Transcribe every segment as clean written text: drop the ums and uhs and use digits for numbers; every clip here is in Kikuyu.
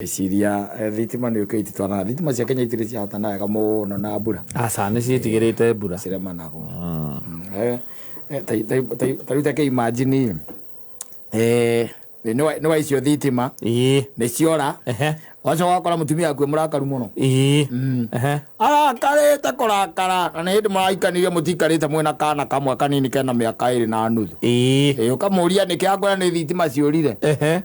Ngwĩciria thitima nĩ ũkĩ ititwarana. Thitima cia Kenya itirĩ ciahotana wega mũno na mbura. Aca nĩ ciĩtigĩrĩte mbura. Ciremanagwo. Ta rĩu take imagine nĩ wa icio thitima nĩ ciora. Wacoka ũgakora mũtumia waku e mũrakaru mũno. Arakarĩte kũrakara na nĩ hĩndĩ mũraikanire mũtikarĩte mwĩna kana kamwe kanini kena mĩaka 2.5. Ĩĩ ũkamũria nĩkĩ akwĩra nĩ thitima ciũrire.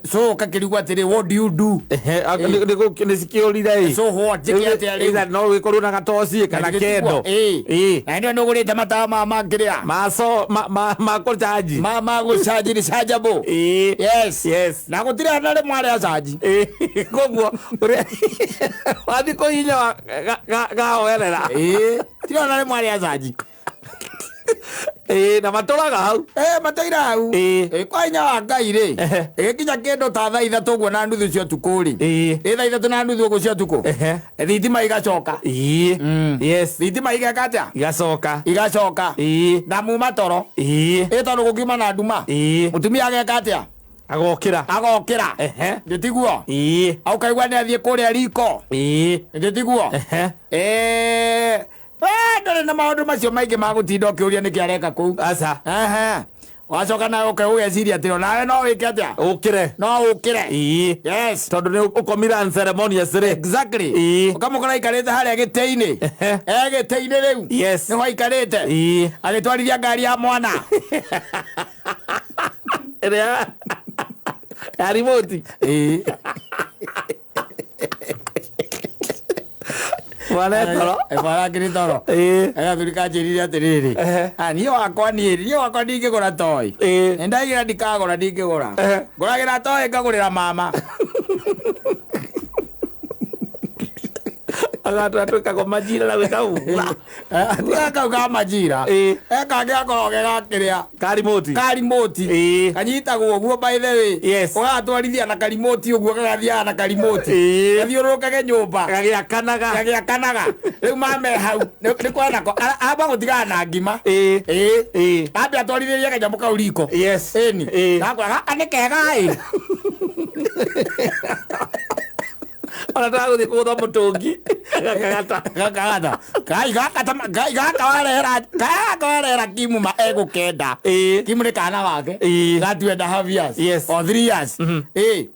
So ũgakĩrigwo atĩrĩ, what do you do? Nĩ cikĩũrire ĩ. So what, njĩke atĩa rĩu? Either no gĩkorwo na gatoci kana kendo. Ĩĩ. Na hĩndĩ ĩyo nĩ ũgũrĩte matawa ma makĩrĩa. Ma so ma ma ma kũcanji. Ma gũcanji rechargeable. Ĩĩ. Yes. Yes. Na gũtirĩ na rĩmwe arĩa canji. Ĩĩ. Koguo ũrĩa wathiĩ kũhihinya gahoerera. Ĩĩ. Tirĩ ona rĩmwe arĩa canji. Ĩĩ na matũraga hau. Ĩĩ matũire hau. Ĩĩ. Ĩĩ kwa hinya wa Ngai rĩ. Ĩgĩkinya kĩndũ ta thaa 3 ũguo na nuthu cia ũtukũ rĩ. Ĩĩ. Ĩ thaa 3:30 ũguo cia ũtukũ. Thitima igacoka. Ĩĩ. Yes. Thitima igeka atĩa? Igacoka. Igacoka. Ĩĩ. Na muma toro. Ĩĩ. Ĩ tondũ gũkiuma na nduma. Ĩĩ. Mũtumia ageka atĩa? Agokĩra. Agokĩra. Ndĩtiguo? Ĩĩ. Ũkaigua nĩ athiĩ kũrĩa riko. Ĩĩ. Ndĩtiguo? Ĩĩ. We ndũrĩ na maũndũ macio maingĩ ma gũtinda ũkĩũria nĩkĩ areka kũu. Aca. Wacoka nawe ũke ũgeciria atĩrĩ onawe no wĩke atĩa? Ũkĩre. No ũkĩre. Ĩĩ. Yes. Tondũ nĩ ũkomire unceremoniously. Exactly. Ĩĩ. Ũkamũkora aikarĩte harĩa gĩtĩ-inĩ. E gĩtĩ-inĩ rĩu. Yes. Nĩho aikarĩte. Ĩĩ. Agĩtwarithia ngari ya mwana. Ĩrĩa ya remote. Ĩĩ. Mwana e toro. Mwana akĩrĩ toro. Ĩĩ. Gathuri kanjĩrire atĩrĩrĩ. Niĩ wakwa niĩ niĩ wakwa ndingĩgũra toy. Ĩĩ. Nĩ ndaigĩra ndikagũra ndingĩgũra. Ngũragĩra toy ngagũrĩra mama. Agatwĩra twĩkagwo majira na gwĩka ũguo. Tiga kau ka majira. Ĩĩ. Kangĩ gakoragwo ge gakĩrĩa. Ka remote. Ka remote. Ĩĩ. Kanyitagwo ũguo by the way. Yes. Ũgatwarithia na karimoti ũguo gagathiaga na karimoti. Ĩĩ. Gathiũrũrũkage nyũmba. Gagĩakanaga. Gagĩakanaga. Rĩu mame hau nĩ kwanako amba gũtigana na ngima. Ĩĩ. Ĩĩ. Ĩĩ. Ambe atwarithĩrie kanyamũ kau riko. Yes. Ĩni. Ĩĩ. Gakora gaka nĩ kega ĩ. Ona tagũthiĩ kũgũtha mũtũngi. Gakagata. Gakagata. Kai gaka ta kai gaka warehera gaka warehera Kimu ma egũkenda. Ĩĩ. Kimu nĩ kana wake. Ĩĩ. Ga 2.5 years. Yes. Or 3 years. Ĩĩ.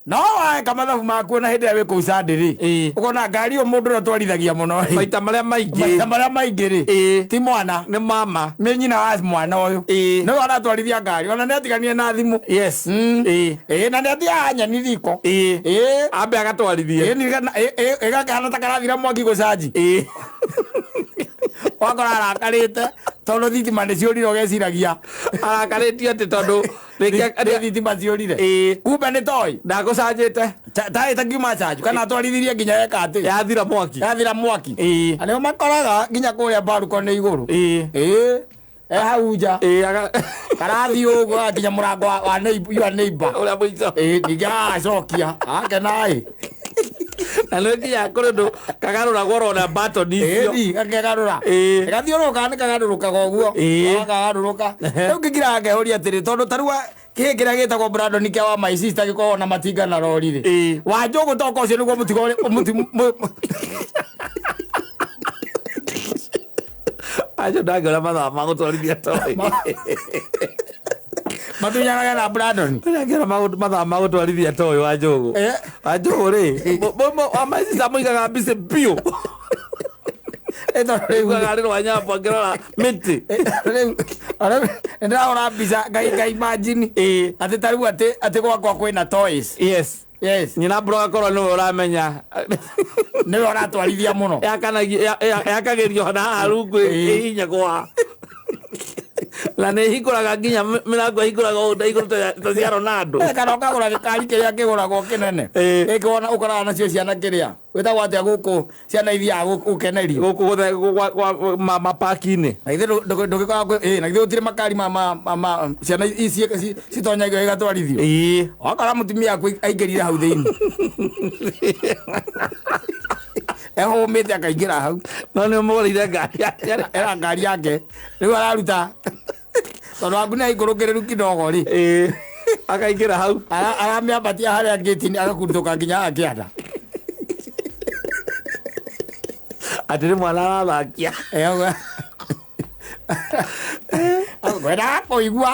No waeka mathabu maku na hĩndĩ ĩrĩa wĩ kũu Sunday rĩ. Ĩĩ. Ũkona ngari ũyũ mũndũ ũrĩa ũtwarithagia mũno rĩ. Maita marĩa maingĩ. Maita marĩa maingĩ rĩ. Ĩĩ. Ti mwana. Nĩ mama. Nĩ nyina wa mwana ũyũ. Ĩĩ. Nĩwe aratwarithia ngari. Ona nĩ atiganire na thimũ. Yes. Ĩĩ. Ĩĩ na nĩ atigaga nyeni riko. Ĩĩ. Ĩĩ. Ambe agatwarithie. Ĩĩ ĩgakĩhana ta karathira mwaki gũcanji. Ĩĩ. Wakora arakarĩte tondũ thitima nĩ ciũrire ũgeciragia. Arakarĩtio atĩ tondũ Nĩ thitima ciũrire. Ĩĩ. Kumbe nĩ toy. Ndagũcanjĩte. Tarĩ ta ngiuma canju kana atwarithirie nginya eka atĩ. Yathira mwaki. Yathira mwaki. Ĩĩ. Na nĩo makoraga nginya kũrĩa balcony igũrũ. Ĩĩ. Ĩĩ. E hau nja. Ĩĩ aga Karathiĩ ũguo gakinya mũrango wa neighbor, your neighbor. Ũrĩa mũico. Ĩĩ ningĩ agacokia. Akena ĩ. Na nĩ nginya kũrĩ ũndũ kagarũragwo ũrona button icio. Ĩni gakegarũra. Ĩĩ. Gathiũrũrũka nĩ kagarũrũkaga ũguo. Ĩĩ. Kagarũrũka. Rĩu ngĩkira ngehũria atĩrĩ tondũ ta rĩu kĩĩ kĩrĩa gĩtagwo Brandon kĩa wa my sister gĩkoragwo na matinga na rori rĩ. Ĩĩ. Wa Njũgũ toka ũcio nĩguo mũtigo ũrĩa Acio ndangĩona mathaa ma gũtwarithia toy. Matunyanaga na Brandon. Ndangĩona mathaa ma gũtwarithia toy wa Njũgũ. Wa Njũgũ rĩ, wa my sister mũigaga mbici biũ. Ĩ tondũ rĩu Ugaga rĩ rwa nyambo angĩrora mĩtĩ. Rĩu nĩndĩrahũra mbica ngai imagine. Ĩĩ. Atĩ ta rĩu atĩ gwakwa kwĩna toys. Yes. Yes. Nyina mbura akorwo nĩwe ũramenya. Nĩwe ũratwarithia mũno. Yakagĩrio na haha rungu ĩhihinyagwo haha. Na nĩ ĩhingũraga nginya mĩrango ĩhingũraga ũũ na igũrũ ta cia Ronaldo. Kana ũkagũra gĩkari kĩrĩa kĩgũragwo kĩnene. Ĩĩ. Gĩkĩ wona ũkoraga nacio ciana kĩrĩa. Wĩtagwo atĩa gũkũ ciana ithiaga gũkenerio. Gũkũ gwa mapaki-inĩ. Na githĩ ndũgĩkoragwo ĩĩ na githĩ gũtirĩ makari ma ciana ici citonyagio igatwarithio. Ĩĩ. Wakora mũtumia waku aingĩrire hau thĩinĩ. Ehũmĩte akaingĩra hau. No nĩ ũmũgũrĩire ngari yake. Era ngari yake. Rĩu araruta. Tondũ waku nĩ aikũrũkĩrĩru kidogo rĩ. Ĩĩ. Akaingĩra hau. Aramĩambatia harĩa ngĩti-inĩ agakundũka nginya haha kĩanda. Atĩ nĩ mwana arathakia. Ngwendaga kũigua.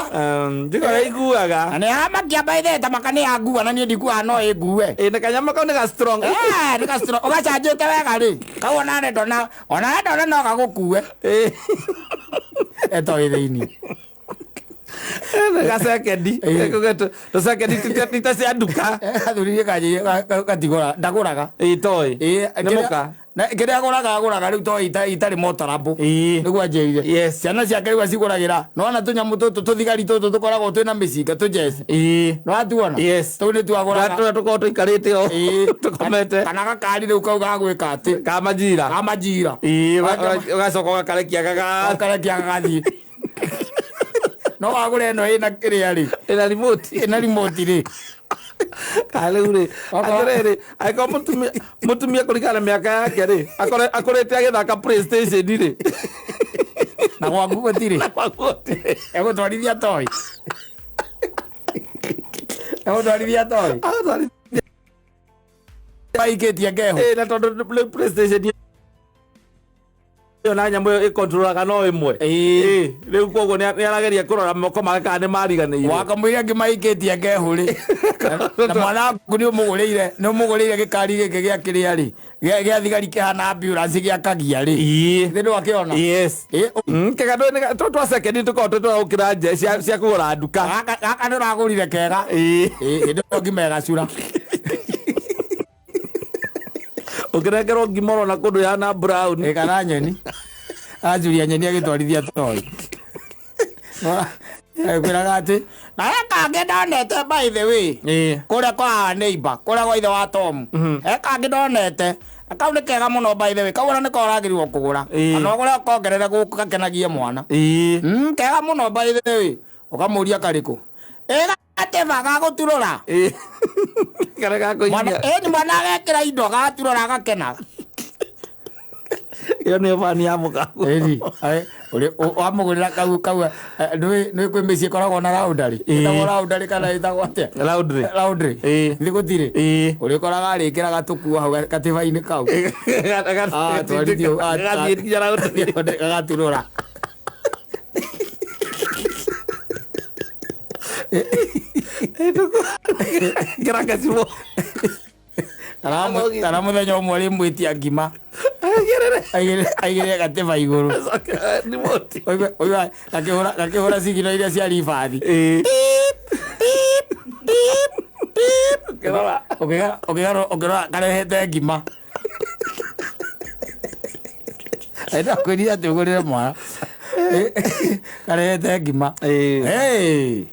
Njĩka ũrĩa iguaga. Na nĩ yamakia by the maka nĩ yangua na niĩ ndikuaga no ĩngue. Ĩ, na kanyama kau nĩ ga strong. Eh, nĩ ga strong. Ũgacanjĩte wega rĩ, kau ona ndona ona ndona no gagũkue. Etoĩ thĩinĩ. Nĩ gacekendi. Tũcekendi ti cia nduka. Gathuririe kanjĩrie gatigũra ndagũraga. Ĩ, toĩ. Nĩ mũka. Kĩrĩa agũraga agũraga rĩu toĩ itarĩ motorable. Nĩguo anjĩrire. Ciana ciake rĩu acigũragĩra. Nĩwona tũnyamũ tũtũ tũthigari tũtũ tũkoragwo twĩna mĩcinga tũjeci. Nĩwatuona? Yes. Tũu nĩtuo agũraga. Tũrĩa tũkoragwo tũikarĩte o. Tũkomete. Kana gakari rĩu kau ga gwĩka atĩ. Ka majira. Ka majira. Ũgacoka ũgakarekia gaga. Ũgakarekia gagathiĩ. No wagũra ĩno ĩna kĩrĩa rĩ. Ĩna remote. Ĩna remote rĩ. Ka rĩu rĩ, atĩrĩrĩ, angĩkorwo mũtumia kũringana na mĩaka yake rĩ, akorete agĩthaka PlayStation rĩ. Na gwaku gũtirĩ. Na gwaku gũtirĩ. Egũtwarithia toy. Egũtwarithia toy. Agũtwarithia. Maikĩtie ngeho. Ĩ, na tondũ rĩu PlayStation ĩyo na nyamũ ĩyo ĩkontrolaga no ĩmwe. Ĩ, rĩu koguo nĩ arageria kũrora moko make kana nĩ mariganĩire. Wakamũira ngĩmaikĩtie ngehu rĩ. Na mwana waku nĩ ũmũgũrĩire, nĩ ũmũgũrĩire gĩkari gĩkĩ gĩa kĩrĩa rĩ. Gĩa thigari kĩhana ambulance gĩa kagia rĩ. Thĩ ndwakĩona? Yes. Kega ndũĩ twa second tũkoragwo twĩ twega gũkĩra nje cia kũgũra nduka. Gaka ndũragũrire kega. Hĩndĩ ĩyo ngima ĩgacura. Ũkĩrengerwo ngima ũrona kũndũ yana brown. Ĩ, kana nyeni. Acuria nyeni agĩtwarithia toy. Kwĩraga atĩ na he kangĩ ndonete by the way. Kũrĩa kwa neighbor, kũrĩa gwa ithe wa Tom. He kangĩ ndonete. Na kau nĩ kega mũno by the way. Kau ona nĩko ũragĩrĩirwo kũgũra. Na ũgũre ũkongerere gũkũ gakenagie mwana. Kega mũno by the way. Ũkamũria karĩkũ. Ĩ, gateba gagũturũra. Karĩa gakũinia. Ĩ, nĩ mwana agekĩra indo agaturũra agakena. Ĩyo nĩyo bani ya mũkaguo. Ĩni, wamũgũrĩra kau, kau, nĩ kwĩ mĩciĩ ĩkoragwo na laundry. Ĩtagwo laundry kana ĩtagwo atĩa? Laundry. Laundry. Nĩ gũtirĩ? Ũrĩkoraga arĩkĩraga tũkuo hau gatiba-inĩ kau. Twarithio, Gathiĩ nginya laundry. Gagaturũra. Kĩra gacibũ. Kana mũthenya ũmwe rĩmwĩtia ngima. Aigĩrĩre gatiba igũrũ. Oigua, gakĩhũra cigino iria cia ribathi. Pip, pip, pip, pip. Ũkĩgarũra karehete ngima. Enda kwĩrira atĩ ũgũrĩre mwana. Karehete ngima. Hey,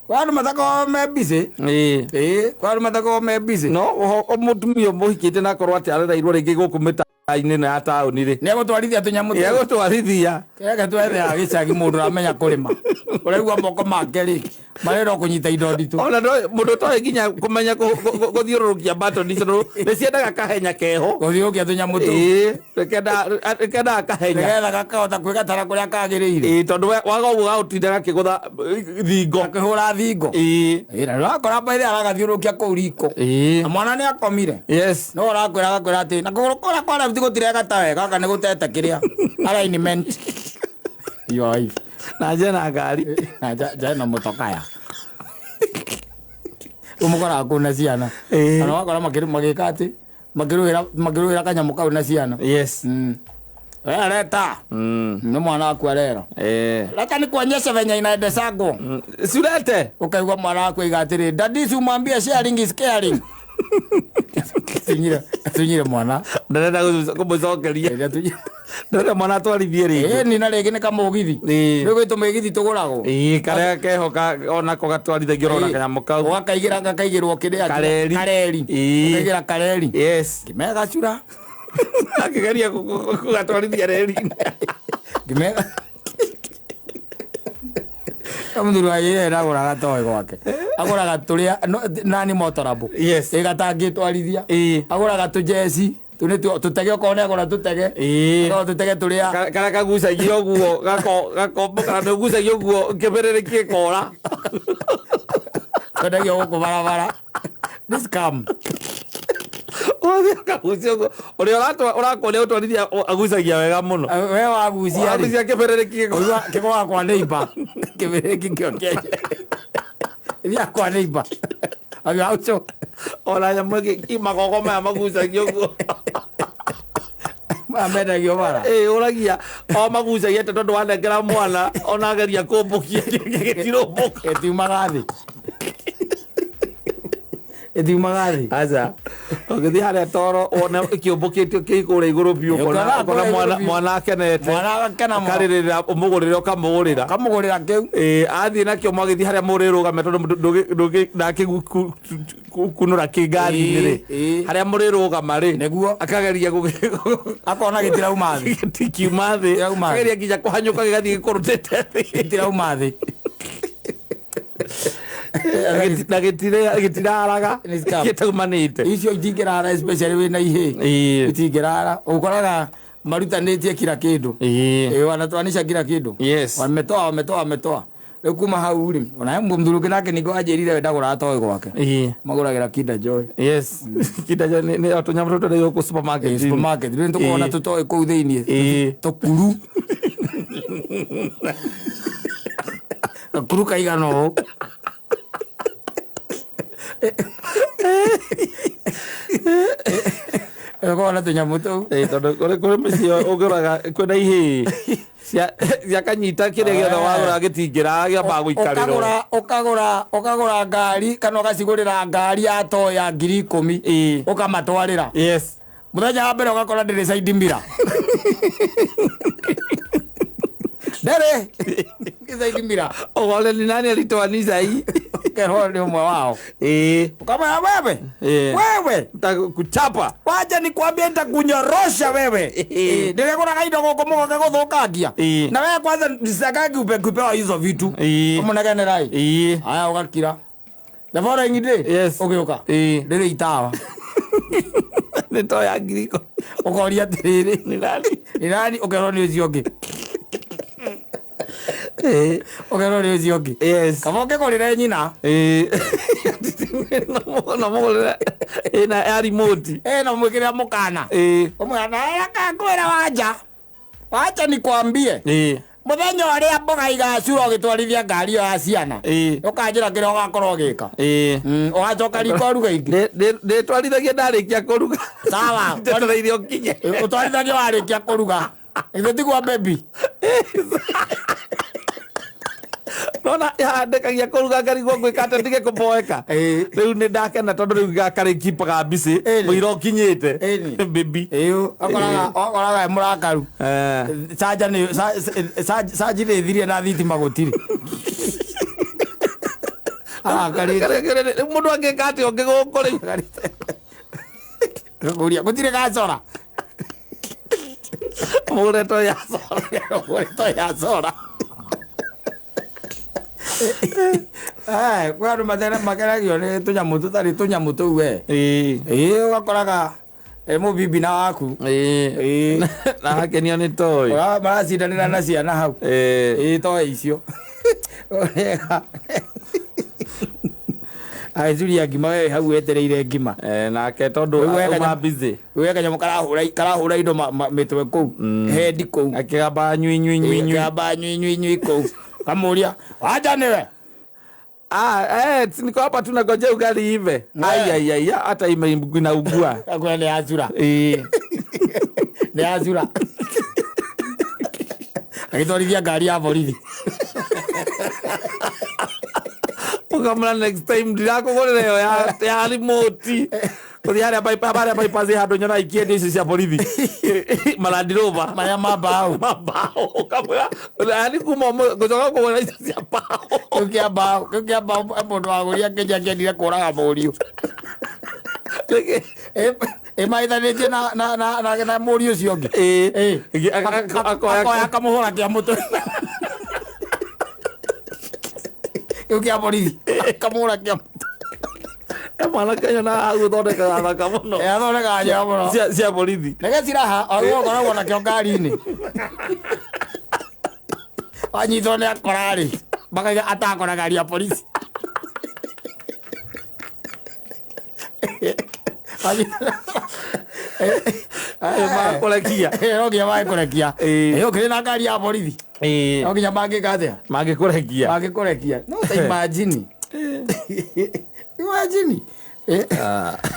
Kwa andũ matakoragwo me busy. Kwa andũ matakoragwo me busy. No, mũtumia mũhikĩte na akorwo atĩ arereirwo rĩngĩ gũkũ mĩta-inĩ ĩno ya taũni rĩ. Nĩ egũtwarithia tũnyamũ tũu. Nĩ egũtwarithia. Reke twethe haha gĩcagi mũndũ ũramenya kũrĩma. Ũraigua moko make rĩ, marenda kũnyita indo nditũ. Ona mũndũ ũtoĩ nginya kũmenya gũthiũrũrũkia button icio, nĩ ciendaga kahenya keho. Gũthiũrũrũkia tũnyamũ tũu. Nĩkendaga kahenya. Nĩgetha gakahota kwĩgatara kũrĩa kagĩrĩire. Tondũ waga ũguo gagũtinda gakĩgũtha thingo. Gakĩhũra thingo. Na nĩũrakora mbaithe aragathiũrũrũkia kũu riko. Na mwana nĩ akomire. Yes. No ũrakwĩra agakwĩra atĩ, na kũgũrũ kũrĩa kwa left gũtirega ta wega, gaka nĩ gũtete kĩrĩa. Alignment. Your wife. Na nje na ngari. Na nje na mũtokaya. Ũmũkoraga kũu na ciana. Na wakora magĩka atĩ, makĩrũĩra kanyamũ kau na ciana. Yes. We leta. Nĩ mwana waku arera. Leta nikuonyeshe venye inaendeshagwo. Si ulete. Ukaigua mwana waku aiga atĩrĩ, daddy si umwambie sharing is caring. Tunyire mwana. Ndarenda kũmũcokeria. Ĩrĩa tunyire. Ndarenda mwana atwarithie rĩngĩ. Ni na rĩngĩ nĩ kamũgithi. Rĩu gwĩ tũmĩgithi tũgũragwo. Karĩa keho onako gatwarithagio ona kanyamũ kau. Ũgakaigĩra, gakaigĩrwo kĩrĩa? Kareri. Kareri. Ũkaigĩra kareri. Yes. Ngĩmegacura. Akĩgeria kũgatwarithia reri. Ngĩmega. Mũthuri wa yeye agũraga toy gwake. Agũraga tũrĩa, no, nani motorable. Yes. Ĩ gatangĩtwarithia. Agũraga tũjeci. Tũ nĩ tuo, tũtege okorwo nĩ agũra tũtege. No tũtege tũrĩa. Karĩa kagucagia ũguo, gakomboka, nĩ ũgucagia ũguo, kĩbĩrĩrĩki gĩkora. Twendagio gũkũ barabara. Nĩ scam. Ũthiĩ ũkagucia ũguo. Ũrĩa ũrakuonia gũtwarithia agucagia wega mũno. We wagucia rĩ. Wagucia kĩbĩrĩrĩki gĩkũ. Ũigua kĩgũaga kwa neighbor. Kĩbĩrĩrĩki kĩo kĩenje. Thiaga kwa neighbor. Agĩa ũcio. Ona nyamũ ĩngĩ magogo maya magucagia ũguo. Maya mendagio bara. Ĩ ũragia o magucagia atĩa tondũ wanengera mwana ona ageria kũmbũkia gĩtirũmbũka. Ĩtiumaga thĩ. Ĩtiumaga thĩ. Aca. Ũgĩthiĩ harĩa toro wone kĩũmbũkĩtio kĩ kũrĩa igũrũ biũ Ũkona ũkona kũrĩa igũrũ mwana biũ. mwana akenete. Mwana agakena mũno. Akarĩrĩra ũmũgũrĩre ũkamũgũrĩra. Kamũgũrĩra kĩu. Ĩ athiĩ nakĩo mwagĩthiĩ harĩa mũrĩrũgame tondũ ndangĩkunũra kĩ ngari-inĩ rĩ. Ĩ, ĩ. Harĩa mũrĩrũgama rĩ. Nĩguo. Akageria Akona gĩtirauma thĩ. gĩtikiuma thĩ. Gĩtirauma thĩ. Akageria nginya kũhanyũka gĩgathiĩ gĩkũrũtĩte thĩ. Gĩtirauma thĩ. Na gĩtiraraga. Nĩ scam. Gĩtaumanĩte. Icio itingĩrara especially wĩna ihĩĩ. Ĩ. Itingĩrara. Ũkoraga marutanĩtie kila kĩndũ. Ĩ. Ĩ, wanatoanisha kila kĩndũ. Yes. Wametoa wametoa wametoa. Rĩu kuma hau rĩ, ona mũthuri ũngĩ nake ningĩ anjĩrire we ndagũraga toy gwake. Ĩ. Magũragĩra Kinder Joy. Yes. Kinder Joy nĩ o tũnyamũ tũtũ twendagio gũkũ supermarket. Supermarket. Rĩu nĩtũkoragwo na Ĩ. tũtoy kũu thĩiniĩ. Ĩ. Tũkuru. Gakuru kaigana ũũ. Ũkoragwo na tũnyamũ tũu. Ĩ, tondũ kũrĩ mĩciĩ ũgũraga kwĩna ihĩĩ ciakanyita kĩrĩa gĩothe wagũra gĩtingĩraga gĩambaga gũikarĩrwo. Ũkagũra ũkagũra ũkagũra ngari kana ũgacigũrĩra ngari ya toy ya 10,000. Ĩ. Ũkamatwarĩra. Yes. Mũthenya wa mbere ũgakora ndĩrĩ side mirror. Ndĩrĩ. Side mirror. Ũgore ni nani alitoanisha hii? Ũkerwo nĩ ũmwe wao. Ĩ. Ukamwambia wewe. Ĩ. Wewe. Nitakuchapa. Wacha nikwambie nitakunyorosha wewe. Ĩ. Ndĩregũraga indo gũkũ mũgoke gũthũkangia. Ĩ. Na wewe kwanza nisakagi kupewa hizo vitu. Ĩ. Ũmũnegenerai. Ĩ. Haya ũgakira. The following day. Yes. Ũgĩũka. Ĩ. Rĩrĩ itawa. Nĩ toy ya 10,000. Ũkoria atĩrĩrĩ. Nĩ nani? Nĩ nani ũkerwo nĩ ũcio ũngĩ. Ĩ. Ũkerwo nĩ ũcio ũngĩ. Yes. Kaba ũkĩgũrĩre nyina. Ĩ. Na mũgũrĩre ĩna ya remote. Ĩ na ũmwĩkĩrĩra mũkana. Ĩ. Ũmwĩra nakwĩra wanja. Wacha nikwambie. Ĩ. Mũthenya ũrĩa mboga igacura ũgĩtwarithia ngari ĩyo ya ciana. Ĩ. Ũkanjĩra kĩrĩa ũgakorwo ũgĩka. Ĩ. Ũgacoka riko ũruge ingĩ. Ndĩtwarithagia ndarĩkia kũruga. Sawa. Njetereire ũkinye. Ũtwarithagia warĩkia kũruga. Githĩ tiguo baby? Nona yandĩkagia kũruga ngarigwo ngwĩka atĩa ndige kũboeka. Ĩ. Rĩu nĩ ndakena tondũ rĩu gakarĩ kipaga busy Ĩni. mũira ũkinyĩte. Ĩni. Baby. Ĩũ ũkoraga ũkoraga e mũrakaru. Eh. Canja nĩ canji nĩ ĩthirie na thitima gũtirĩ. Arakarĩte. Rĩu mũndũ angĩka atĩa ũngĩ gũkũ rĩu? Gũkũria gũtirĩ gacora. Mũgũre toy ya cora. Ũgũre toy ya cora. Eh, kwĩ andũ makenagio nĩ tũnyamũ tũtarĩ tũnyamũ tũu we. Ĩ. Ĩ ũgakoraga ĩ mũbibina waku. Ĩ. Ĩ. Na akenio nĩ toy. Maracindanĩra na ciana hau. Ĩ. Ĩ toy icio. Ũrega. Agĩcuria ngima we hau wetereire ngima. Eh, nake tondũ Rĩu we auma kanyamũ- busy. We kanyamũ karahũra indo mĩtwe kũu. Hendi kũu. Akĩgamba nyui nyui nyui nyui. Kamba nyui nyui nyui kũu. Kamũria, wanja nĩwe. Ah, eh, niko hapa tunangojea ugali ive. Ai ai ai, hata inaugua. Akwĩra nĩ yacura. Ĩ. Nĩ yacura. Agĩtwarithia ngari ya borithi. Ũkamũra next time ndirakũgũrĩra ĩyo ya remote. Gũthiĩ harĩa bypass harĩa bypass handũ nyonaga ikĩendio icio cia borithi. Maland Rover. Marĩa ma mbaũ. Ma mbaũ. Ũkamwĩra yani kuma ngũcoka kũgũra icio cia mbaũ. Kĩu kĩa mbaũ, kĩu kĩa mbaũ mũndũ wagũrire akĩnja akĩendire kũraga mũriũ. Nĩkĩ? Ĩ mahĩtanĩtie na mũriũ ũcio ũngĩ. Ĩ. Ĩ. Akoya Akoya akamũhũra kĩa mũtwe. Kĩu kĩa borithi. Akamũhũra kĩa mũtwe. Mwanake nyonaga gũthondekaga thaka mũno. Ĩ athondekaga njega mũno. Cia borithi. Nĩ gaciraha o ũkoragwo nakĩo ngari-inĩ. Wanyitwo nĩ akora rĩ, makaiga atakora ngari ya polisi. Makũrekia. No nginya mangĩkũrekia. Ĩĩ. Ĩ, ũkĩrĩ na ngari ya borithi, no nginya mangĩka atĩa? Mangĩkũrekia. Mangĩkũrekia. No ta imagine, imagine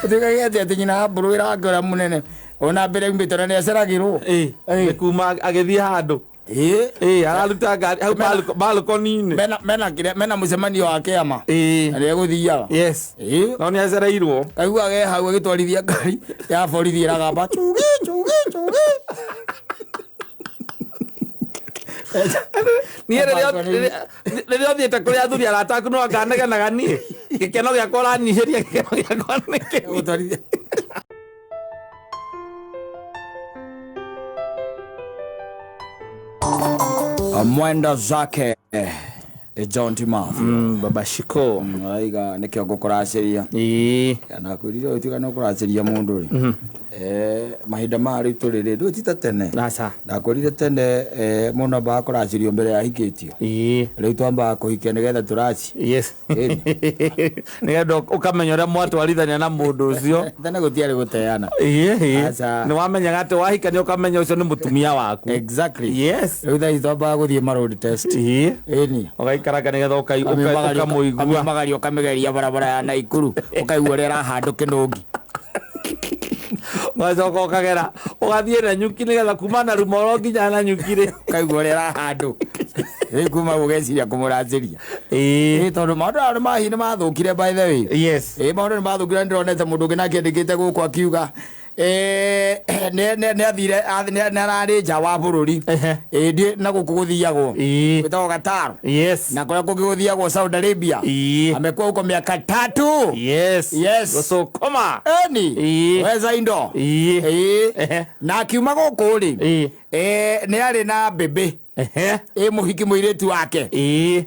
ũtuĩkage atĩ nyina wa mbũrũ wĩra wake ũrĩa mũnene ona mbere umĩte na nĩ aceragĩrwo. Ĩĩ. Nĩ kuma agĩthiĩ handũ. Ĩĩ. Ĩĩ, araruta ngari hau balcony-inĩ. Mena kĩrĩa, mena mũcemanio wa kĩama na nĩ egũthiaga. Ĩĩ. No nĩ acereirwo. Kaigua ge hau agĩtwarithia ngari ya borithi ĩragamba chugi chugi chugi. Niĩ rĩrĩa ũthiĩte kũrĩ athuri arata aku no anganegenaga niĩ gĩkeno gĩakwa ũranyihĩria, gĩkeno gĩakwa nĩkĩ? Gũtwarithia. Mwenda zake John Timothy. Baba Shiko. Araiga nĩkĩo ngũkũracĩria. Na kwĩrire ũtuĩka nĩ ũkũracĩria mũndũ rĩ, mahinda maya rĩu tũrĩ rĩ, ndũĩ ti ta tene. Aca. Ndakwĩrire tene, mũndũ ambaga kũracĩrio mbere ya ahikĩtio. Rĩu twambaga kũhikia nĩgetha tũraci. Yes, nĩgetha ũkamenya ũrĩa mwatwarithania na mũndũ ũcio. Tene gũtiarĩ gũteana. Aca. Nĩ wamenyaga atĩ wahikania ũkamenya ũcio nĩ mũtumia waku. Exactly. Rĩu thaa ici twambaga gũthiĩ ma road test. Ĩni. Ũgaikaranga nĩgetha ũkamũigua. Ũkamĩumagaria, ũkamĩgeria barabara ya Naikuru, ũkaigua ũrĩa ĩrahandũ kĩnũngi. Ũgacoka ũkagera ũgathiĩ na nyuki nĩgetha kuma na rumoro nginya na nyuki rĩ. Ũkaigua ũrĩa ĩrahandũ. Rĩu kuma ũgeciria kũmũracĩria. Ĩĩ, tondũ maũndũ aya nĩ mathũkire, by the way. Ĩĩ, maũndũ nĩ mathũkire. Ndĩronete mũndũ ũngĩ nake andĩkĩte gũkũ akiuga nĩ athire, nĩ ararĩ nja wa bũrũri. Ĩĩ, na gũkũ gũthiagwo gwĩtagwo Qatar. Na kũrĩa kũngĩ gũthiagwo Saudi Arabia. Amekuwa huko miaka 3. Gũcũkũma. Eni. Weza indo. Ĩĩ. Na akiuma gũkũ rĩ, nĩ arĩ na mbĩmbĩ ĩ mũhiki, mũirĩtu wake.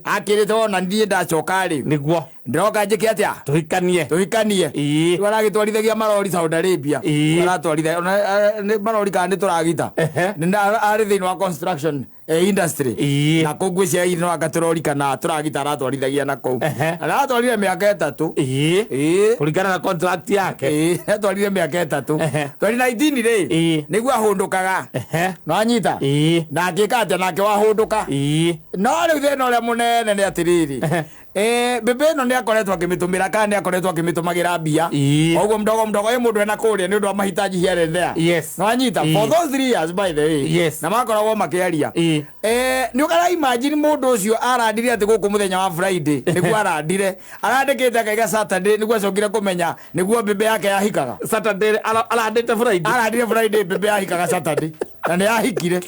Akĩrĩte ona niĩ ndacoka rĩ, Nĩguo ndĩroka njĩke atĩa? Tũhikanie. Tũhikanie. Rĩu aragĩtwarithagia marori Saudi Arabia. Aratwarithagia ona, nĩ marori kana nĩ tũragita. Arĩ thĩinĩ wa construction industry. Na kũu ngwĩciria no anga tũrori kana tũragita aratwarithagia na kũu. Aratwarire mĩaka 3. Kũringana na contract yake. Ĩĩ, atwarire mĩaka 3. 2019 rĩ, nĩguo ahũndũkaga. Nĩwanyita? Na akĩka atĩa nake wahũndũka? No rĩu thĩna ũrĩa mũnene nĩ atĩrĩrĩ, mbĩmbĩ ĩno nĩ akoretwo akĩmĩtũmĩra kana nĩ akoretwo akĩmĩtũmagĩra mbia. Oguo mdogo mdogo ĩ mũndũ ena kũrĩa nĩ ũndũ wa mahitaji here and there. Nĩwanyita? For those 3 years, by the way. Na makoragwo makĩaria. Nĩ ũkara imagine mũndũ ũcio arandire atĩ gũkũ mũthenya wa Friday nĩguo arandire, arandĩkĩte akaiga Saturday nĩguo acokire kũmenya nĩguo mbĩmbĩ yake yahikaga. Saturday arandĩte Friday. Arandire Friday, mbĩmbĩ yahikaga Saturday, na nĩ yahikire.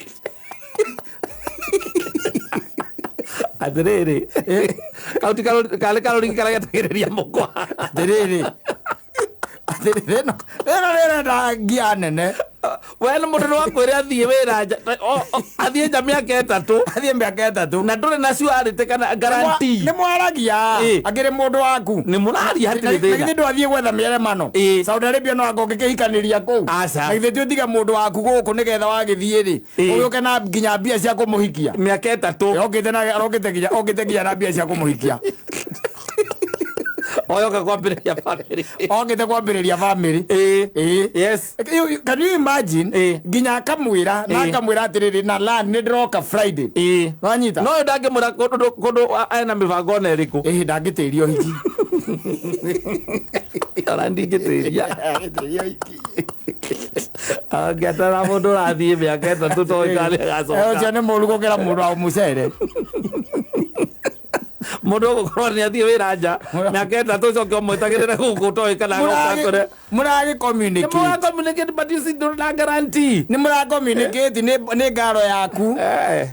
Atĩrĩrĩ, kau ti karĩ karũrigi karĩa getagĩrĩria mũkwa. Atĩrĩrĩ, atĩrĩrĩ, ĩno nĩrenda ngia nene. We nĩ mũndũ nĩ wakwĩre athiĩ wĩra nja, athiĩ nja mĩaka 3. Athiĩ mĩaka 3. Na ndũrĩ na surety kana guarantee. Nĩ mwaragia. Akĩrĩ mũndũ waku. Nĩ mũraria, hatirĩ Na thĩna. githĩ ndwathiĩ gwetha mĩeremano Saudi Arabia no anga ũngĩkĩhikanĩria kũu? Aca. Na githĩ ti ũtige mũndũ waku gũkũ nĩgetha wagĩthiĩ rĩ, ũgĩũke na nginya mbia cia kũmũhikia? Mĩaka 3. Okĩte na arokĩte nginya okĩte nginya na mbia cia kũmũhikia. Oyoka kwambĩrĩria family. Okĩte kwambĩrĩria family. Ĩĩ. Can you imagine? Nginya akamwĩra na akamwĩra atĩrĩrĩ, na lan nĩ ndĩroka Friday. Wanyita? No ũyũ ndangĩmwĩra kũndũ ena mĩbango ona ĩrĩkũ. Ĩĩ, ndangĩtĩria ũhiki. Ona ndingĩtĩria. Ndangĩtĩria ũhiki. Angĩatara mũndũ ũrathiĩ mĩaka 3 toĩ kana Ũcio agacoka. nĩ mũru gũkĩra mũndũ wa mũcere. Mũndũ ũgũkorwo nĩ athiĩ wĩra nja mĩaka 3, ũcoke ũmwĩtagĩrĩre gũkũ ũtoĩ kana agoka kũrĩa. Mũragĩ communicate. Nĩ communicate, but you see, ndũrĩ na guarantee. Nĩ mũra communicate, nĩ ngaro yaku.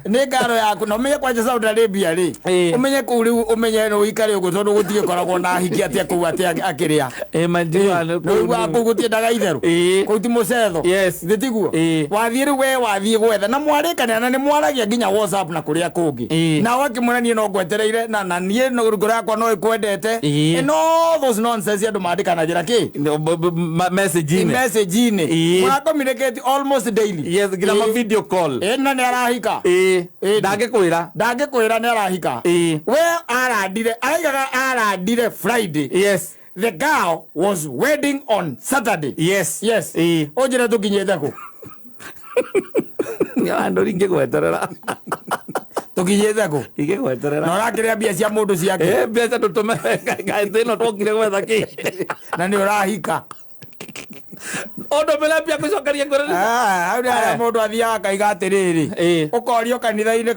Nĩ ngaro yaku na ũmenye kwanja Saudi Arabia rĩ, ũmenye kũu rĩu, ũmenye nĩ ũikare ũguo tondũ gũtigĩkoragwo na hiki atĩa kũu atĩ akĩrĩa. Ĩĩ, manjua nĩ Nĩ ũiguaga kũu gũtiendaga itherũ. Kũu ti mũcetho. Githĩ tiguo? Wathiĩ rĩu we wathiĩ gwetha na mwarĩkanĩra na nĩ mwaragia nginya WhatsApp na kũrĩa kũngĩ. Na wakĩmwĩra niĩ no ngwetereire na niĩ no ngoro yakwa no ĩkwendete. And all those nonsense andũ mandĩkanagĩra kĩ? Message-inĩ. Message-inĩ. Mũra communicate almost daily. Yes, nginya ma video call. Ĩĩ, na nĩ arahika. Ndangĩkwĩra. Ndangĩkwĩra nĩ arahika. We arandire, araigaga arandire Friday. The girl was wedding on Saturday. Yes. Yes. Ĩĩ. Ũnjĩre tũkinyĩte kũ? Andũ ingĩgweterera. Tũkinyĩte kũ? Ingĩgweterera. Na ũrakĩrĩa mbia cia mũndũ ciake. Eh, mbeca ndũtũme ngaĩ ĩno twokire gwetha kĩ. Na nĩ ũrahika. Ũndũmĩre mbia ngũcokerie ngwĩre. Ah, hau nĩ harĩa Eh. mũndũ athiaga akaiga atĩrĩrĩ. Ĩĩ. Ũkorio kanitha-inĩ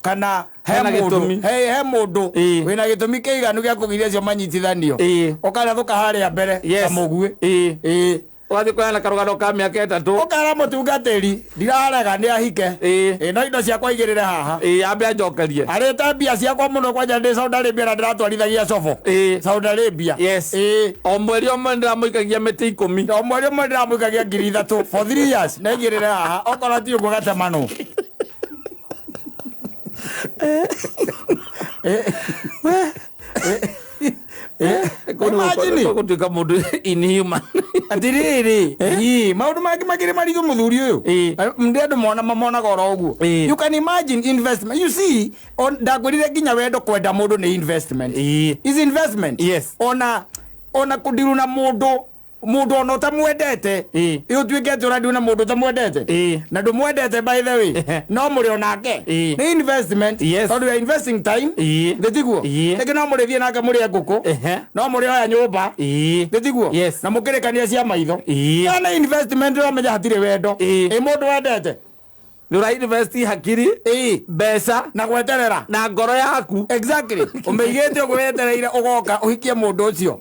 kana he Hena mũndũ gĩtũmi. he mũndũ Ĩĩ. wĩna gĩtũmi kĩiganu gĩa kũgiria acio manyitithanio. Ĩĩ. Ũkarathũka harĩa mbere Yes. ta mũguĩ. Ĩĩ. Ĩĩ. Ũgathiĩ kũheana karũgano ka mĩaka 3. Ũkera mũtungatĩri ndirarega nĩ ahike. Ĩĩ. Ĩĩ, no indo ciakwa igĩrĩre haha. Ĩĩ, ambe anjokerie. Arĩte mbia ciakwa mũno kwanja ndĩ Saudi Arabia na ndĩratwarithagia cobo. Ĩĩ. Saudi Arabia. Yes. Ĩĩ. O mweri o mweri ndĩramũikagia mĩtĩ 10. O mweri ũmwe ndĩramũikagia 3,000 for 3 years na igĩrĩre haha okorwo ti ũguo gatemanwo. Imagine. Gũtuĩka mũndũ inhuman. Atirĩrĩ, ii, maũndũ mangĩ makĩrĩ maritũ mũthuri ũyũ. Ĩĩ. Ndĩ andũ mona mamonaga oro ũguo. Ĩĩ. You can imagine investment. You see, ndakwĩrire nginya wendo kwenda mũndũ nĩ investment. Ĩĩ. Is investment. Yes. Ona kũndiru na mũndũ mũndũ ona ũtamwendete. Ĩĩ. Ĩ ũtuĩke atĩ ũrandiru na mũndũ ũtamwendete. Ĩĩ. Na ndũmwendete by the way. Ehe. No mũrĩ onake. Ĩĩ. Nĩ investment. Yes. Tondũ you are investing time. Ĩĩ. Nĩ tiguo? Ĩĩ. Rĩngĩ no mũrĩthiĩ nake mũrĩe ngũkũ. Ehe. No mũrĩoya nyũmba. Ĩĩ. Nĩ tiguo? Yes. Na mũkĩrĩkania cia maitho. Ĩĩ. Na nĩ investment ũramenya hatirĩ wendo. Ĩĩ. Ĩ mũndũ wendete. Nĩ ũra invest hakiri, Ĩĩ. mbeca Na gweterera. na ngoro yaku. Exactly. Ũmĩigĩte ũguo wetereire ũgoka ũhikie mũndũ ũcio.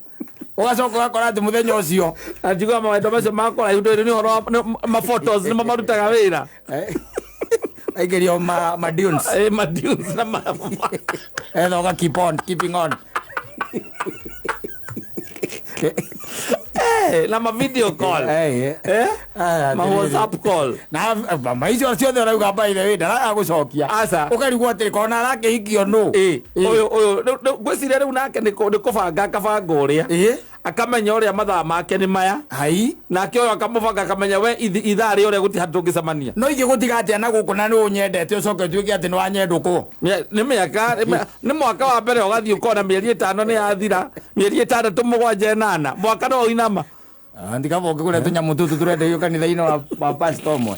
Ũgacoka ũgakora atĩ mũthenya ũcio. Na njiguaga mawendo macio ma kũraihu ndũĩ nĩ ũhoro wa ma photos nĩmo marutaga wĩra. Aingĩrio ma dunes. Ĩ, ma dunes na ma Etha ũga keep on keeping on. Eh, na ma video call. Eh, Eh? Ah, Ma atĩrĩrĩ. WhatsApp call. Na maicio ciothe ũrauga by the way ndaraga gũcokia. Aca. Ũkarigwo atĩrĩ kona arakĩhikio nũ. Ĩ, ũyũ ũyũ rĩu ngwĩciria rĩu nake nĩ kũbanga akabanga ũrĩa. Ĩ. Akamenya ũrĩa mathaa make nĩ maya. Hai. Nake ũyũ akamũbanga akamenya we ithaa rĩ ũrĩa gũtirĩ handũ tũngĩcemania. No ingĩ gũtiga atĩa na gũkũ na nĩ ũnyendete ũcoke ũtuĩke atĩ nĩ wanyendũkwo. Nĩ mĩaka nĩ mwaka wa mbere ũgathiĩ ũkona mĩeri 5 nĩ yathira, mĩeri 6 7 8, mwaka no ũinama. Ndikaba ũngĩgũra tũnyamũ tũtũ tũrenderio kanitha-inĩ wa pastor ũmwe.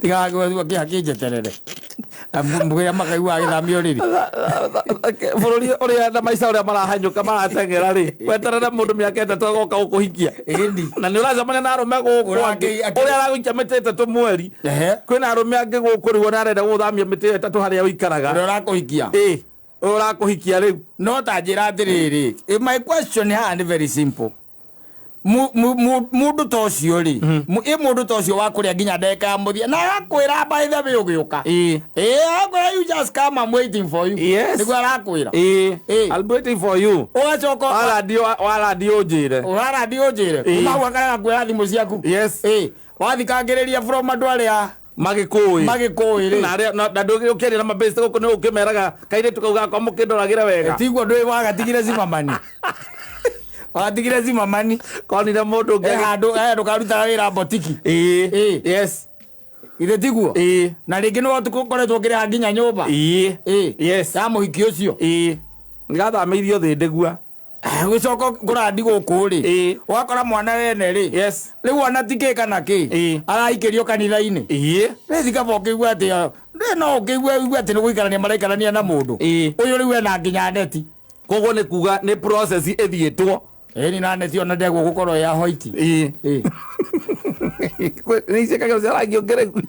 Tigaga kĩnjeterere. Mbwĩra makaigua agĩthamio rĩrĩ. Bũrũri ũrĩa na maica ũrĩa marahanyũka marateng'era rĩ, weterere mũndũ mĩaka 3 agoka gũkũhikia. Ĩni. Na nĩ ũracemania na arũme gũkũ angĩ, ũrĩa aragũikia mĩtĩ 3 mweri. Kwĩna arũme angĩ gũkũ rĩu ona arenda gũgũthamia mĩtĩ ĩyo 3 harĩa ũikaraga. Ũrĩa ũrakũhikia. Ĩ, ũyũ ũrakũhikia rĩu. No ta njĩra atĩrĩrĩ, my question haha nĩ very simple. Mũndũ ta ũcio rĩ, ĩ mũndũ ta ũcio wa kũrĩa nginya ndagĩka ya mũthia na agakwĩra by the way ũgĩũka. Ĩ. Ĩ, agakwĩra you just come, I'm waiting for you. Yes. Nĩguo arakwĩra. Ĩ, Ĩ. I'll be waiting for you. Ũgacoka Warandio ũnjĩre. ũrarandio ũnjĩre. Ĩ. Kuma hau akarega kuoya thimũ ciaku. Yes. Ĩ, wathikangĩrĩria from andũ arĩa Magĩkũĩ. magĩkũĩ rĩ. Na arĩa na ndũkĩaria na mabĩcĩ gũkũ nĩ ũkĩmeraga kairĩtu kau gakwa mũkĩndoragĩre wega. Tiguo ndũĩ wagatigire cimamani. Wagatigire cimamani. Konire mũndũ ũngĩ. Handũ ndũkarutaga wĩra mbotiki. Ĩ. Ĩ. Yes. Ithe tiguo? Ĩ. Na rĩngĩ nĩ ũkoretwo ũkĩrĩha nginya nyũmba. Ĩ. Ĩ. Yes. Ya mũhiki ũcio. Ĩ. Ngathamĩirio thĩ ndĩgua. Gũcoka kũrandi gũkũ rĩ. Ĩ. Ũgakora mwana wene rĩ. Yes. Rĩu ona ti kĩ kana kĩ. Ĩ. Arahikĩrio kanitha-inĩ. Ĩ. Rĩu tikaba ũkĩigua atĩ ndĩ no ũkĩigua ũigue atĩ nĩ gũikarania maraikarania na mũndũ. Ĩ. Ũyũ rĩu ena nginya neti. Koguo nĩ kuga nĩ process ĩthiĩtwo. Ĩni na neti ona ndegwo gũkorwo ya white. Ĩ. Ĩ. Nĩ iciĩkagĩrwo cia rangi ũngĩ rĩu.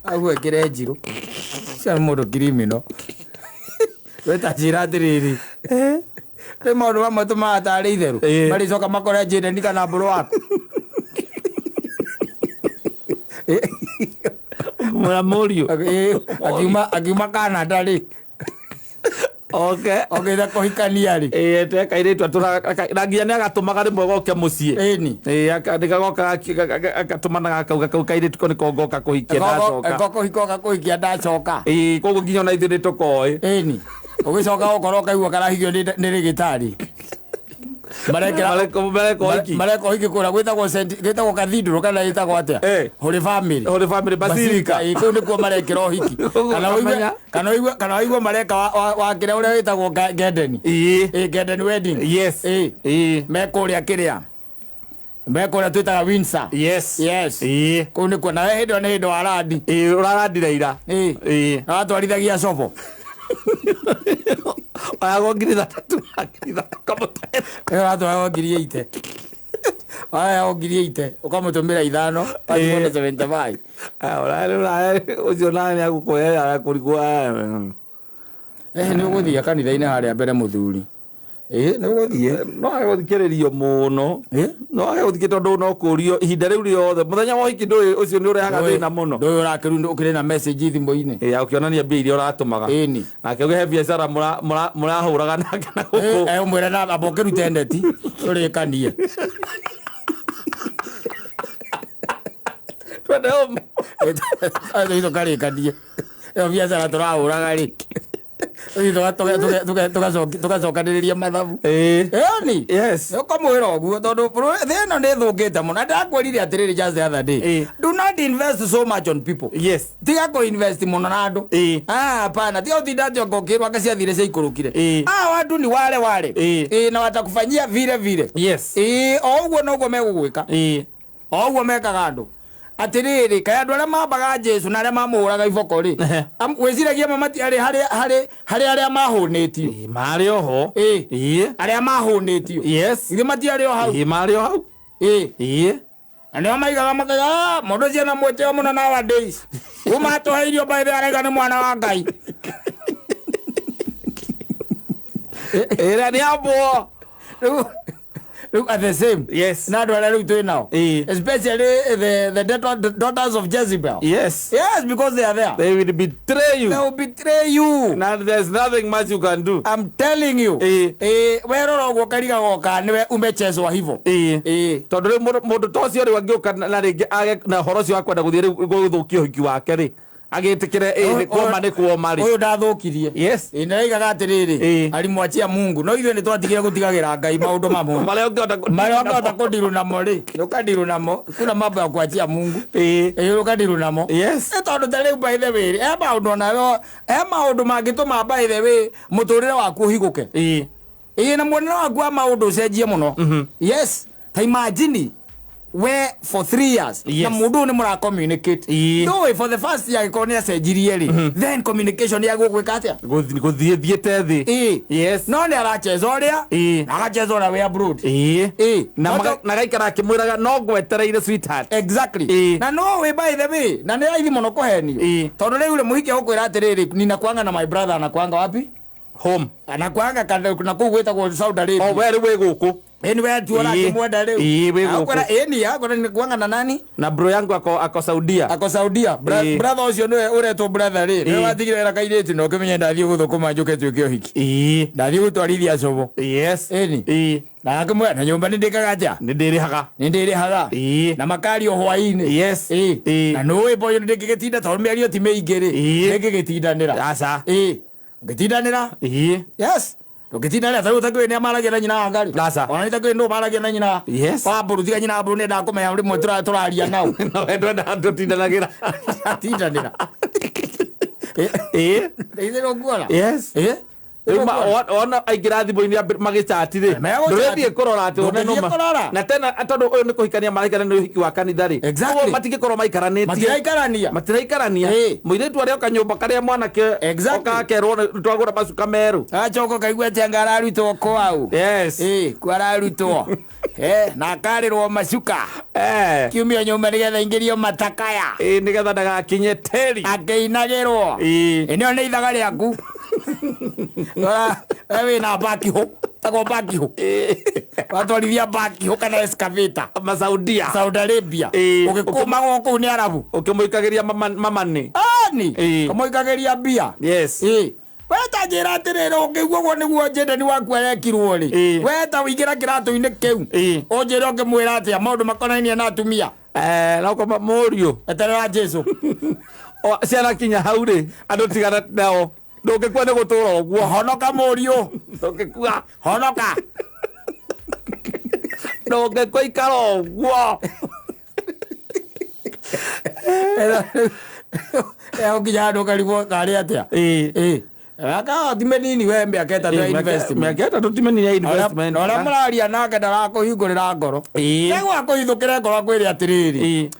Au ekĩre njirũ. Ũcio nĩ mũndũ criminal. We ta njĩra atĩrĩrĩ. Rĩ maũndũ mamwe tũmaga tarĩ itherũ. Ĩ. Marĩcoka makore Jaden kana mbũrũ waku. Mwĩra mũriũ. Ĩ, akiuma Canada rĩ. Okay. Okĩte kũhikania rĩ. Ĩ, ete kairĩtu atũraga na nginya nĩ agatũmaga rĩmwe goke mũciĩ. Ĩni. Ĩ, nĩgagoka agatũmanaga akauga kau kairĩtu ko nĩko ngoka kũhikia ndacoka. Kũhika kũhikia ndacoka. Ĩ, koguo nginya ona ithuĩ nĩtũkoĩ. Ĩni. Ũgĩcoka ũkorwo ũkaigua karahikio nĩ rĩgĩtarĩ. Marekera Mareka ũhiki. Mareka ũhiki kũrĩa gwĩtagwo gwĩtagwo cathedral kana ĩtagwo atĩa? Holy Family. Holy Family Basilica. Ĩ, kũu nĩkuo marekĩra ũhiki. Kana ũigue Ũkamenya. kana ũigue mareka wa kĩrĩa ũrĩa wĩtagwo Garden. Ĩ, Garden wedding. Ĩ. Me kũrĩa kĩrĩa. Me kũrĩa twĩtaga Windsor. Yes. Kũu nĩkuo nawe hĩndĩ ĩyo nĩ hĩndĩ wa randi. Ĩĩ, ũrarandire ira. Ĩ. Na watwarithagia cobo. Oyagwo 3,000 na 3,000 kamũtwara. Ĩyo ũratwaragwo 80,000. Wayagwo 80,000 ũkamũtũmĩra 5 watigwo na 75. Ah, ũcio nawe nĩ agũkũhe arakũrigwo. Eh, nĩ ũgũthiĩ kanitha-inĩ harĩa mbere mũthuri. Ĩ, nĩ ũgũthiĩ. No age gũthikĩrĩrio mũno. No age gũthikĩ tondũ no kũrio ihinda rĩu rĩothe mũthenya wa ũhiki ndũĩ ũcio nĩ ũrehaga thĩna mũno. Ndũĩ ũrakĩru ũkĩrĩ na message thimũ-inĩ. Ĩ, ũkĩonania mbia iria ũratũmaga. Ĩni. Nake ũgĩhe biacara mũrahũraga nake na gũkũ. Eh, ũmwĩre na amba ũkĩrute neti tũrĩkanie. Twende home. Tũthiĩ tũkarĩkanie. Ĩyo biacara tũrahũraga rĩ. Tũthiĩ tũgacokanĩrĩria mathabu. Ĩni. Ũkamwĩra ũguo tondũ thĩ ĩno nĩ ĩthũkĩte mũno. Na ndakwĩrire atĩrĩrĩ just the other day. Do not invest so much on people. Tiga kũ invest mũno na andũ. Ah, hapana. Tiga ũtinda atĩ onga ũkĩrwo anga ciathire ciaikũrũkire. Ah, watu ni wale wale. Ĩ, na watakufanyia vile vile. Ĩ, o ũguo noguo megũgwĩka. O ũguo mekaga andũ. Atĩrĩrĩ, kaĩ andũ arĩa mambaga Jesu na arĩa mamũhũraga iboko rĩ, wĩciragia ma matiarĩ harĩ harĩ harĩ arĩa mahũnĩtio? Marĩ oho. Ĩ. Arĩa mahũnĩtio. Githĩ matiarĩ o hau? Ĩ, marĩ o hau. Ĩ. Na nĩo maigaga makaiga, "Ah, mũndũ ũcio na mwĩtĩo mũno nowadays. Kuma atũhe irio by the way araiga nĩ mwana wa Ngai." Ĩrĩa nĩ ambwo. Rĩu at the same. Na andũ arĩa rĩu twĩ nao. Especially the daughters of Jezebel. Yes, because they are there. They will betray you. They will betray you. And there's nothing much you can do. I'm telling you. Eh, werora ũguo ũkarigagwo kana nĩwe umechezwa hivyo. Tondũ rĩu mũndũ ta ũcio rĩu angĩũka na rĩngĩ age na ũhoro ũcio wa kwenda gũthiĩ rĩu gũthũkia ũhiki wake rĩ, agĩtĩkĩre ĩ nĩ kuoma nĩ kuoma rĩ. Ũyũ ndathũkirie. Ĩ, nĩraigaga atĩrĩrĩ, alimwachia Mungu. No ithuĩ nĩtwatigire gũtigagĩra Ngai maũndũ mamwe. Marĩa ũngĩhota Marĩa ũngĩhota kũndiru namo rĩ, ũkandiru namo. Kuna mambo ya kuachia Mungu. Ĩ, ũkandiru namo. Ĩ, tondũ ta rĩu by the way, he maũndũ onawe, he maũndũ mangĩtũma by the way mũtũrĩre waku ũhigũke. Ĩ, na muonere waku wa maũndũ ũcenjie mũno. Yes. Ta imagine we for 3 years na mũndũ ũyũ nĩ mũra communicate. Ndũĩ for the first year angĩkorwo nĩ acenjirie rĩ, then communication ya gũgwĩka atĩa? Gũthiĩ thiĩte thĩ. No nĩ aracheza ũrĩa na agacheza ũrĩa wĩ abroad. Na na gaikara akĩmwĩraga no ngwetereire sweetheart. Exactly. Na no wĩ by the way, na nĩ raithi mũno kũhenio. Tondũ rĩu rĩ mũhiki agũkwĩra atĩrĩrĩ, ninakuanga na my brother anakuanga wapi? Home. Anakuanga kana na kũu gwĩtagwo Saudi Arabia. O we rĩu wĩ gũkũ. Ĩni we tu ũrakĩmwenda rĩu. Ĩ, wĩ gũkũ. Akwĩra ĩni akwĩra ninakuanga na nani? Na bro yangu ako Saudia. Ako Saudia. Brother ũcio nĩwe ũretwo brother rĩ. Nĩwe watigire wĩra kairĩtu na ũkĩmenya ndathiĩ gũthũkũma njũke tuĩke ũhiki. Ndathiĩ gũtwarithia cobo. Ĩni. Na akĩmwĩra na nyũmba nĩ ndĩkaga atĩa? Nĩ ndĩrĩhaga. Nĩ ndĩrĩhaga. Na makario hwaĩ-inĩ. Na nũĩ boyo nĩ ndĩngĩgĩtinda tondũ mĩario ti mĩingĩ rĩ. Ndĩngĩgĩtindanĩra. Aca. Ũngĩtindanĩra. Yes. Ndũngĩtindanĩra tarĩu ũtakĩũĩ nĩ amaragia na nyina wa Ngarĩ. Aca. Ona nĩ takĩũĩ nũ maragia na nyina. Wa Mbũrũ tiga nyina wa Mbũrũ nĩendaga kũmenya rĩmwe tũraria nao. No we ndwendaga tũtindanagĩra. Atindanĩra. Ĩ ũkuona? Yes. Rĩu wona aingĩra thimũ-inĩ magĩcati rĩ, Megũchat. ndũrĩthiĩ kũrora atĩ wone Ndũngĩthiĩ nũma. kũrora. Na tena tondũ ũyũ nĩ kũhikania maraikania nĩ ũhiki wa kanitha rĩ. Ũguo matingĩkorwo maikaranĩtie. Matiraikarania. Matiraikarania. Mũirĩtu arĩa oka nyũmba karĩa mwanake oka akerwo nĩ twagũra macuka merũ. Acoka ũkaigua atĩ anga ararutwo kwau. Kwa ararutwo. Na akarĩrwo macuka. Kiumia nyũmba nĩgetha aingĩrio matakaya. Nĩgetha ndagakinye tĩri. Akĩinagĩrwo. Ĩno nĩ ithaga rĩaku. Ora, we wĩna bakihũ. Tagwo bakihũ. Watwarithia bakihũ kana excavator. Masaudia. Saudi Arabia. Ũgĩkũmagwo kũu nĩ Arabu. Ũkĩmũikagĩria mamani. Ani. Kamũikagĩria mbia. We ta njĩra atĩrĩrĩ, ũngĩigua ũguo nĩguo njendani waku arekirwo rĩ. We ta ũingĩra kĩratũ-inĩ kĩu. Ũnjĩre ũngĩmwĩra atĩa maũndũ makonainie na atumia. No koma mũriũ. Eterera Jesu. Ciana kinya hau rĩ, andũ tigana nao. Ndũngĩkua nĩ gũtũra ũguo. Honoka mũriũ. Ndũngĩkua. Honoka. Ndũngĩkũikara ũguo. Nginya handũ ũkarigwo karĩ atĩa. Ĩĩ. Aka ti mĩnini we, mĩaka 3 ya investment. Mĩaka 3 ti mĩnini ya investment. Na ũrĩa mũraria nake ndarakũhingũrĩra ngoro. Ĩĩ. Nĩguo akũhithũkĩre ngoro akwĩre atĩrĩrĩ,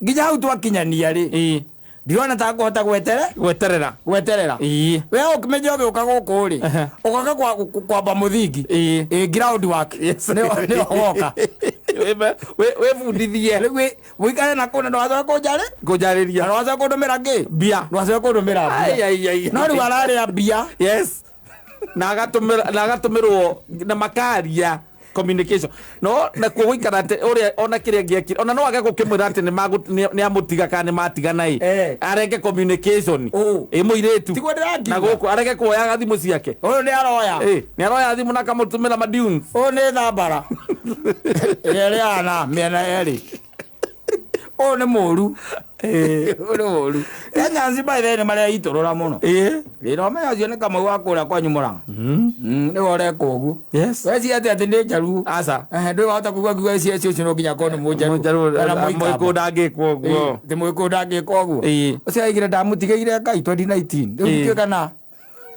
nginya hau twakinyania rĩ, ndirona ta ngũhota gwetere Gweterera. Gweterera. Ĩĩ. We ũkĩmenye ũgĩũka gũkũ rĩ, ũgoka kwamba mũthingi. Ĩĩ. Ĩ ground work. Nĩho woka. Wĩbundithie. Rĩu wĩikare na kũu na ndũgacoke kũnjarĩ Kũnjarĩria. Na ndũgacoke kũndũmĩra ngĩ. Mbia. Ndũgacoke kũndũmĩra Ai, mbia. ai, ai. No rĩu ararĩa mbia. Yes, na agatũmĩra na agatũmĩrwo na makaria communication no nakuo gũikara atĩ ũrĩa ona kĩrĩa ngĩekire ona no age gũkĩmwĩra atĩ nĩ amũtiga kana nĩ matigana ĩ, arenge communication. Ũ. Ĩ mũirĩtu. Tiguo ndĩrakiuga. Na gũkũ arege kuoyaga thimũ ciake. Ũyũ nĩ aroya. Ĩ nĩ aroya thimũ na akamũtũmĩra madunes. Ũyũ nĩ thambara ĩrĩa ĩrĩaga na mĩena yerĩ. Ũyũ nĩ mũru, ũyũ nĩ mũru. Kenyans by the way nĩ mareitũrũra mũno. Ĩ. Ĩ no menya ũcio nĩ Kamau wa kũrĩa kwanyu Mũrang'a. Nĩwe ũreka ũguo. Weciria atĩ nĩ njaruo? Aca. Ehe, ndũĩ wahota kuga kiuga cia ũcio no nginya akorwo nĩ mũnjaruo kana Mũikũ Mũikamba. ndangĩkwo ũguo. Ĩ, ti mũgĩkũyũ ndangĩka ũguo. Ĩ. Ũcio aigire ndamũtigĩire Ngai 2019, rĩu Ĩ. ndiũĩ kana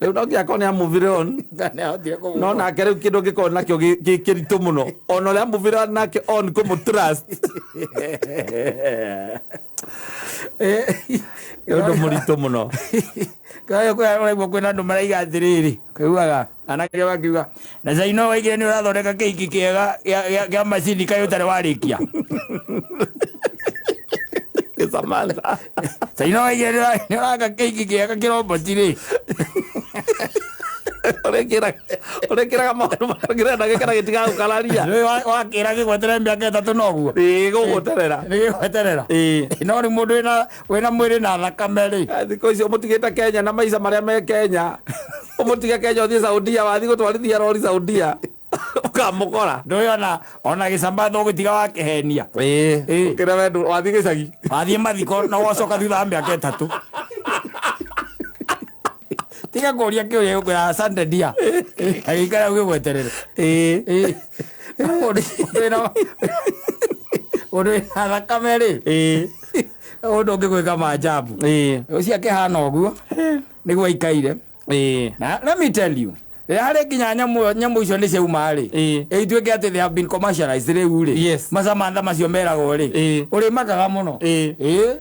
Rĩu no nginya akorwo nĩ amuvire on. Kana ahotire kũmũ- No nake rĩu kĩndũ ngĩkorwo nakĩo gĩ kĩritũ mũno ona ũrĩa amuvire on nake on kũmũ trust nĩ ũndũ mũritũ mũno. Ũraigua kwĩna andũ maraiga atĩrĩrĩ, kaiguaga anake makiuga na Zaino waigire nĩ ũrathondeka kĩhiki kĩega kĩa macini, kaĩ ũtarĩ warĩkia? Nĩ Samantha. Zaino waigire nĩ ũraka kĩhiki kĩega kĩroboti rĩ. Ũrĩkĩraga maũndũ marĩa ndagĩka na gĩtigagũkararia. Nĩ wakĩra gĩgweterera mĩaka 3 noguo. Ĩĩ, gũgweterera. Nĩ gĩgweterera. Ĩĩ. No rĩu mũndũ wĩna mwĩrĩ na thakame rĩ. Thikũ ici ũmũtigĩte Kenya na maica marĩa me Kenya, ũmũtige Kenya ũthiĩ Saudia, wathiĩ gũtwarithia rori Saudia ũkamũkora. Ndũĩ ona gĩcambatha ũgĩtiga wakĩhenia. Ĩĩ. Ĩĩ. Ũkĩra we wathiĩ gĩcagi. Wathiĩ mathiko na wacoka thutha wa mĩaka 3, tiga kũria kĩũria gĩkwĩra asante dia, agĩikara ũgĩgweterere. Ĩĩ. Ĩĩ. Mũndũ wĩna thakame rĩ, ũndũ ũngĩgwĩka maajabu. Ĩĩ. Ũcio akĩhana ũguo nĩguo aikaire. Ĩĩ. Na let me tell you, rĩrĩa harĩ nginya nyamũ icio nĩ ciauma rĩ, ĩtuĩke atĩ they have been commercialized rĩu rĩ, macamantha macio meragwo rĩ, ũrĩmakaga mũno. Ĩĩ. Ĩĩ,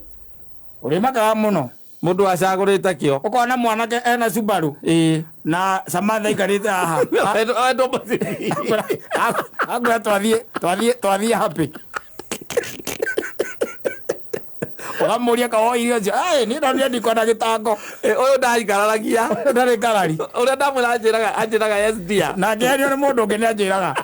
ũrĩmakaga mũno. Mũndũ acagũrĩte kĩo. Ũkona mwanake ena Subaru na Samantha aikarĩte haha. Wendwo macini. Akwĩra twathiĩ happy, ũkamũria kawoire ũcio, "Ai, niĩ ndonire ndikwenda gĩtango." Ũyũ ndaikararagia. Ndarĩ ngarari. Ũrĩa ndamwĩra anjĩraga yes dear. Na ngĩario nĩ mũndũ ũngĩ nĩ anjĩraga.